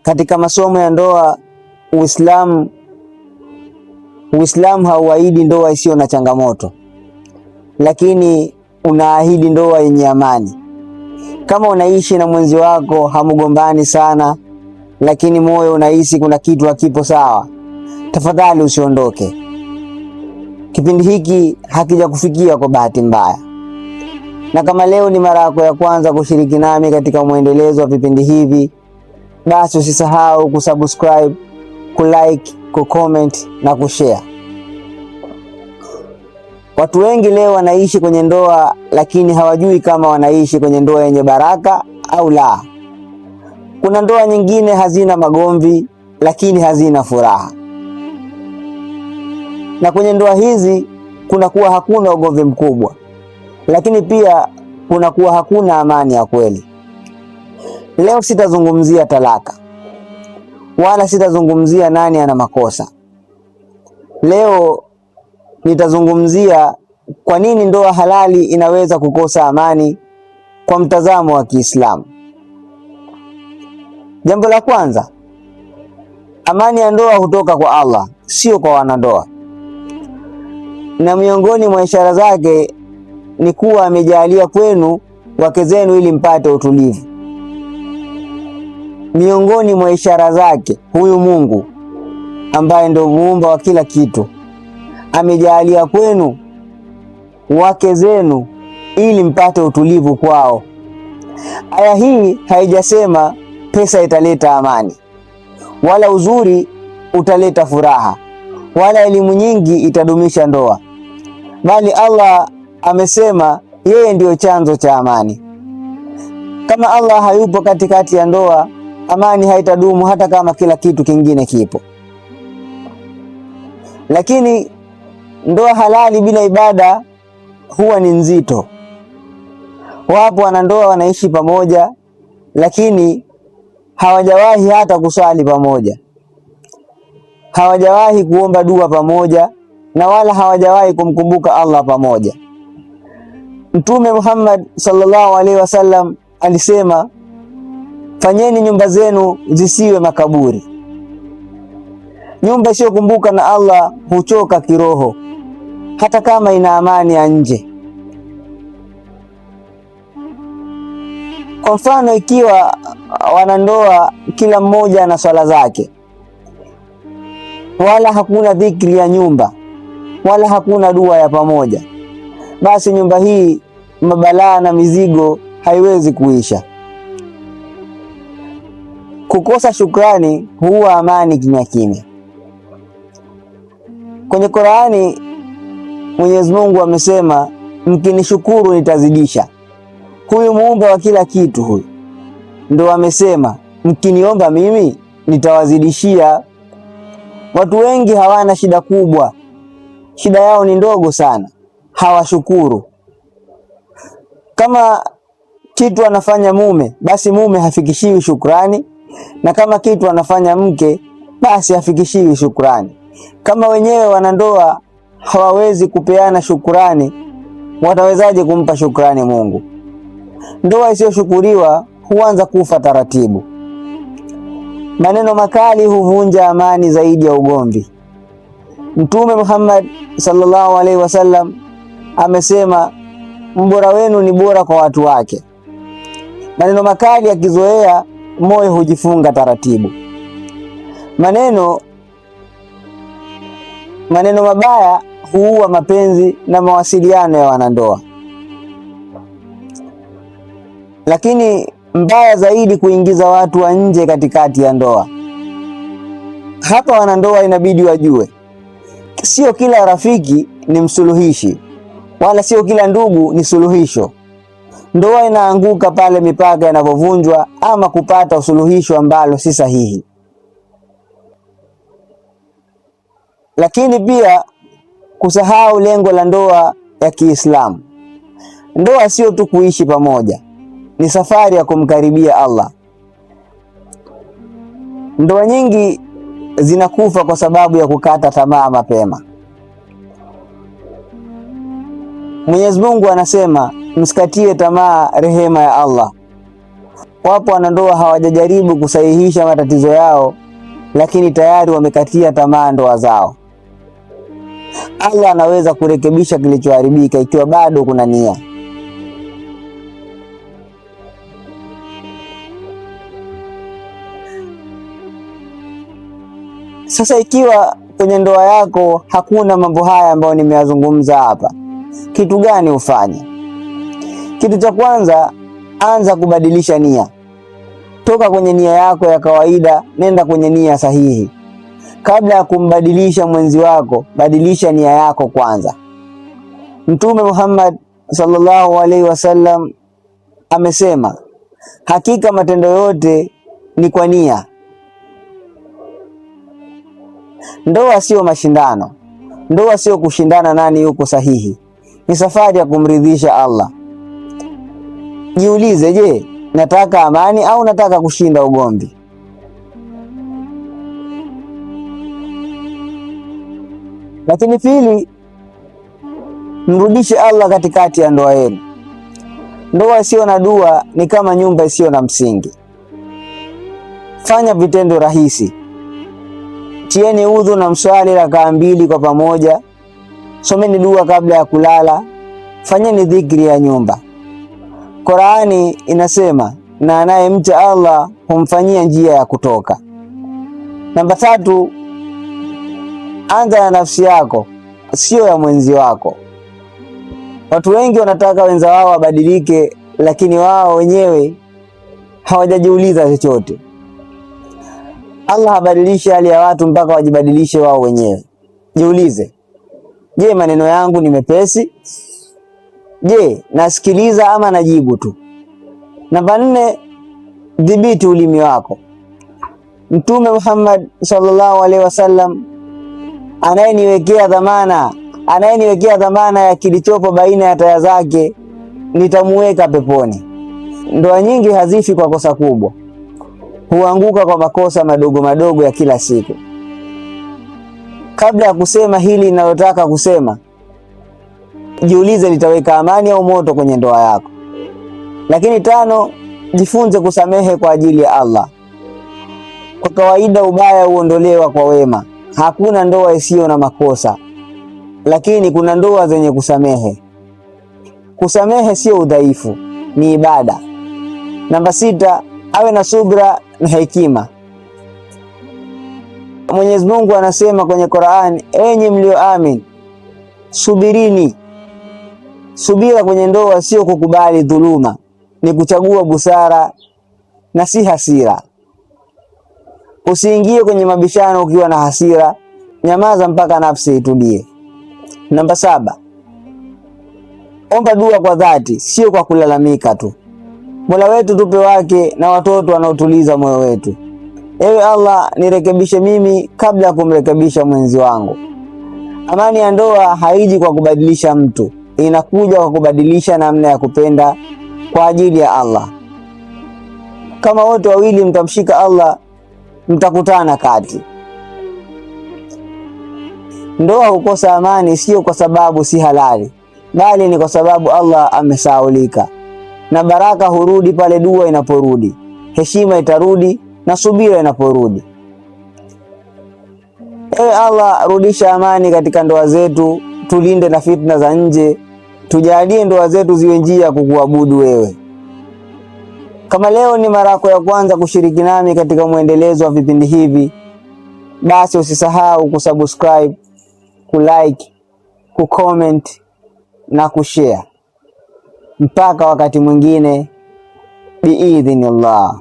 Katika masomo ya ndoa, Uislamu hauahidi ndoa isiyo na changamoto, lakini unaahidi ndoa yenye amani. Kama unaishi na mwenzi wako hamugombani sana, lakini moyo unahisi kuna kitu hakipo sawa, tafadhali usiondoke. Kipindi hiki hakijakufikia kwa bahati mbaya. Na kama leo ni mara yako ya kwanza kushiriki nami katika mwendelezo wa vipindi hivi, basi usisahau kusubscribe, kulike, kucomment na kushare. Watu wengi leo wanaishi kwenye ndoa lakini hawajui kama wanaishi kwenye ndoa yenye baraka au la. Kuna ndoa nyingine hazina magomvi lakini hazina furaha, na kwenye ndoa hizi kunakuwa hakuna ugomvi mkubwa, lakini pia kunakuwa hakuna amani ya kweli. Leo sitazungumzia talaka wala sitazungumzia nani ana makosa. Leo nitazungumzia kwa nini ndoa halali inaweza kukosa amani kwa mtazamo wa Kiislamu. Jambo la kwanza, amani ya ndoa hutoka kwa Allah, sio kwa wanandoa. Na miongoni mwa ishara zake ni kuwa amejalia kwenu wake zenu ili mpate utulivu. Miongoni mwa ishara zake huyu Mungu ambaye ndio muumba wa kila kitu amejalia kwenu wake zenu ili mpate utulivu kwao. Aya hii haijasema pesa italeta amani, wala uzuri utaleta furaha, wala elimu nyingi itadumisha ndoa, bali Allah amesema yeye ndiyo chanzo cha amani. Kama Allah hayupo katikati ya ndoa, amani haitadumu hata kama kila kitu kingine kipo. Lakini ndoa halali bila ibada huwa ni nzito. Wapo wanandoa wanaishi pamoja, lakini hawajawahi hata kuswali pamoja, hawajawahi kuomba dua pamoja, na wala hawajawahi kumkumbuka Allah pamoja. Mtume Muhammad sallallahu alaihi wasallam alisema, fanyeni nyumba zenu zisiwe makaburi. Nyumba isiyokumbuka na Allah huchoka kiroho, hata kama ina amani ya nje. Kwa mfano, ikiwa wanandoa kila mmoja ana swala zake, wala hakuna dhikri ya nyumba, wala hakuna dua ya pamoja, basi nyumba hii mabalaa na mizigo haiwezi kuisha. Kukosa shukrani huwa amani kimya kimya. Kwenye Qur'ani Mwenyezi Mungu amesema, mkinishukuru nitazidisha. Huyu muumba wa kila kitu huyu ndo amesema, mkiniomba mimi nitawazidishia. Watu wengi hawana shida kubwa, shida yao ni ndogo sana, hawashukuru. Kama kitu anafanya mume, basi mume hafikishiwi shukrani, na kama kitu anafanya mke, basi hafikishiwi shukrani. Kama wenyewe wanandoa hawawezi kupeana shukurani, watawezaje kumpa shukrani Mungu? Ndoa isiyoshukuriwa huanza kufa taratibu. Maneno makali huvunja amani zaidi ya ugomvi. Mtume Muhammad sallallahu alaihi wasallam amesema, mbora wenu ni bora kwa watu wake. Maneno makali yakizoea, moyo hujifunga taratibu. Maneno mabaya huua mapenzi na mawasiliano ya wanandoa. Lakini mbaya zaidi, kuingiza watu wa nje katikati ya ndoa. Hapa wanandoa inabidi wajue, sio kila rafiki ni msuluhishi, wala sio kila ndugu ni suluhisho. Ndoa inaanguka pale mipaka inapovunjwa ama kupata usuluhisho ambalo si sahihi. Lakini pia kusahau lengo la ndoa ya Kiislamu. Ndoa sio tu kuishi pamoja, ni safari ya kumkaribia Allah. Ndoa nyingi zinakufa kwa sababu ya kukata tamaa mapema. Mwenyezi Mungu anasema, msikatie tamaa rehema ya Allah. Wapo wanandoa hawajajaribu kusahihisha matatizo yao, lakini tayari wamekatia tamaa ndoa zao. Allah anaweza kurekebisha kilichoharibika ikiwa bado kuna nia. Sasa ikiwa kwenye ndoa yako hakuna mambo haya ambayo nimeyazungumza hapa, kitu gani ufanye? Kitu cha kwanza, anza kubadilisha nia. Toka kwenye nia yako ya kawaida, nenda kwenye nia sahihi. Kabla ya kumbadilisha mwenzi wako, badilisha nia yako kwanza. Mtume Muhammad sallallahu alaihi wasallam amesema, hakika matendo yote ni kwa nia. Ndoa sio mashindano, ndoa sio kushindana nani yuko sahihi, ni safari ya kumridhisha Allah. Jiulize, je, nataka amani au nataka kushinda ugomvi? Lakini pili, mrudishe Allah katikati ya ndoa yenu. Ndoa isiyo na dua ni kama nyumba isiyo na msingi. Fanya vitendo rahisi. Tieni udhu na mswali rakaa mbili kwa pamoja. Someni dua kabla ya kulala. Fanyeni dhikri ya nyumba. Qurani inasema, na anayemcha Allah humfanyia njia ya kutoka. Namba tatu, anza na nafsi yako, sio ya mwenzi wako. Watu wengi wanataka wenza wao wabadilike, lakini wao wenyewe hawajajiuliza chochote. Allah habadilishi hali ya watu mpaka wajibadilishe wao wenyewe. Jiulize, je, maneno yangu ni mepesi? Je, nasikiliza ama najibu tu? Namba nne, dhibiti ulimi wako. Mtume Muhammad sallallahu alaihi wasallam anayeniwekea dhamana ya kilichopo baina ya taya zake nitamuweka peponi. Ndoa nyingi hazifi kwa kosa kubwa, huanguka kwa makosa madogo madogo ya kila siku. Kabla ya kusema hili ninalotaka kusema, jiulize, litaweka amani au moto kwenye ndoa yako? Lakini tano, jifunze kusamehe kwa ajili ya Allah. Kwa kawaida ubaya huondolewa kwa wema. Hakuna ndoa isiyo na makosa, lakini kuna ndoa zenye kusamehe. Kusamehe sio udhaifu, ni ibada. Namba sita, awe na subra na hekima. Mwenyezi Mungu anasema kwenye Qur'ani, enyi mlioamini, subirini. Subira kwenye ndoa sio kukubali dhuluma, ni kuchagua busara na si hasira. Usiingie kwenye mabishano ukiwa na hasira, nyamaza mpaka nafsi itulie. Namba saba, omba dua kwa dhati, sio kwa kulalamika tu. Mola wetu tupe wake na watoto wanaotuliza moyo wetu. Ewe Allah, nirekebishe mimi kabla ya kumrekebisha mwenzi wangu. Amani ya ndoa haiji kwa kubadilisha mtu, inakuja kwa kubadilisha namna ya kupenda kwa ajili ya Allah. Kama wote wawili mtamshika Allah, mtakutana kati. Ndoa hukosa amani sio kwa sababu si halali, bali ni kwa sababu Allah amesahaulika, na baraka hurudi pale dua inaporudi, heshima itarudi na subira inaporudi. Ewe Allah, rudisha amani katika ndoa zetu, tulinde na fitna za nje, tujalie ndoa zetu ziwe njia ya kukuabudu wewe. Kama leo ni mara yako ya kwanza kushiriki nami katika mwendelezo wa vipindi hivi, basi usisahau kusubscribe, kulike, kucomment na kushare. Mpaka wakati mwingine, biidhinillah.